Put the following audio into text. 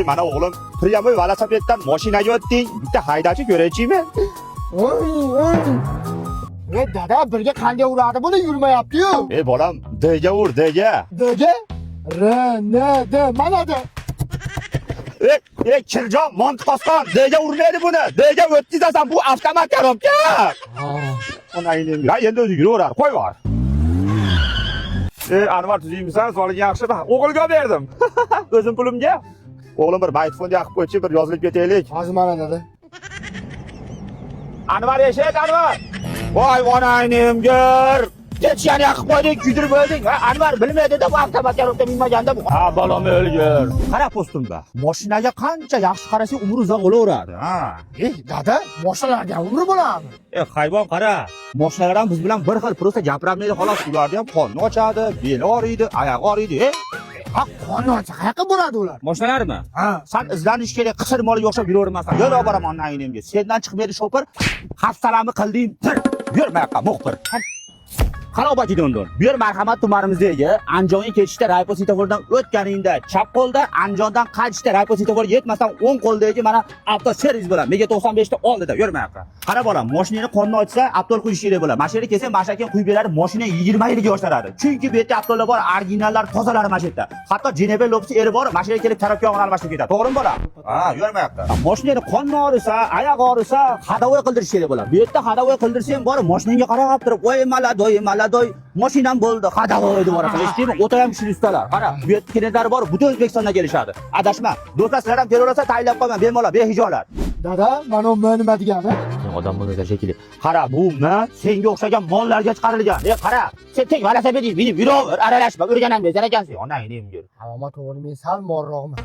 Ey, mana o'g'lim, прямой velosipeddan mashinaga o'tding. Bitta haydovchi ko'raychimi? Oy, oy. E dada, birga qanday uradi buni, yurmayapti-yu. Ey bolam, D ga ur, D ga. D ga R N D mana D. Ey, ey, Kirjon, montiqosqon, D ga urmaydi buni. D ga o'tkazasan, bu avtomat korobka. Onangni, ya endi o'zi yuraverar, qo'yib yubor. Ey, Anvar, tuzukmisan? Sog'lig'ing yaxshimi? O'g'ilga berdim. O'zim pulimga. O'g'lim, bir magnitofonni yoqib qo'ychi, bir yozilib ketaylik. Hozir mana dada. Anvar, eshit, Anvar. Voy onangni. Kechani yoqib qo'yding, kuydirib o'lding. Ha, Anvar bilmaydi-da, bu avtomat korobka minmaganda bu. Ha, bolam o'lgur. Qara postumda. Mashinaga qancha yaxshi qarasang, umri uzoq bo'laveradi. Ha. Ey dada, mashinalarga ham umri bo'ladimi? E, hayvon, qara. Mashinalar ham biz bilan bir xil, просто gapirolmaydi xolos. Ularni ham qonni ochadi, beli og'riydi, oyog'i og'riydi. E, Ha, qonni ochsa qayoqqa boradi ular? Mashinalarmi? Ha. San izlanish kerak, qisir molga o'xshab yuravermasdan. Yo'l olib boraman onangga. Sendan chiqmaydi shopir. Hafsalamni qilding. Tir. Yur bu yoqqa, muxbir. Qarabaki dondon. Bu yer marhamat tumanimizdagi Andijonga ketishda Raypo svetofordan o'tganingda chap qo'lda, Andijondan qaytishda Raypo svetoforga yetmasdan o'ng qo'ldagi mana avtoservis bo'ladi. Mega 95 ta oldida, yur bu yoqqa. Qara bolam, mashinani qonni ochsa, avtol quyish kerak bo'ladi. Mana shu yerga kelsang, mana shu yerga quyib beradi, mashina 20 yilga yosharadi. Chunki bu yerda avtollar bor, originallar, tozalari mana shu yerda. Hatto Jennifer Lopez eri bor, mana shu yerga kelib korobka yog'ini almashtirib ketadi. To'g'rimi bolam? Ha, yur bu yoqqa. Mashinani qonni og'risa, oyoq og'risa, ходовой qildirish kerak bo'ladi. Bu yerda ходовой qildirsang bor, mashinangga qarab turib, "Voy молодой, молодой, mashinam bo'ldi, ходовой" deb yuborasan. Eshitdingmi? O'ta ham kuchli ustalar. Qara, bu yerda klientlari bor, butun O'zbekistondan kelishadi. Adashma. Do'stlar, sizlar ham kelaversa tayinlab qo'yman, bemalol, behijolat. Dada, mana bu nima degani? Odam bo'lmasa shekilli. Qara, bu nima? Senga o'xshagan mollarga chiqarilgan. E, qara, sen tek velosipeding minib yuraver, aralashma, o'rganolmaysan ekansan. Onangni emgir. Hamma to'g'ri, men sal molroqman.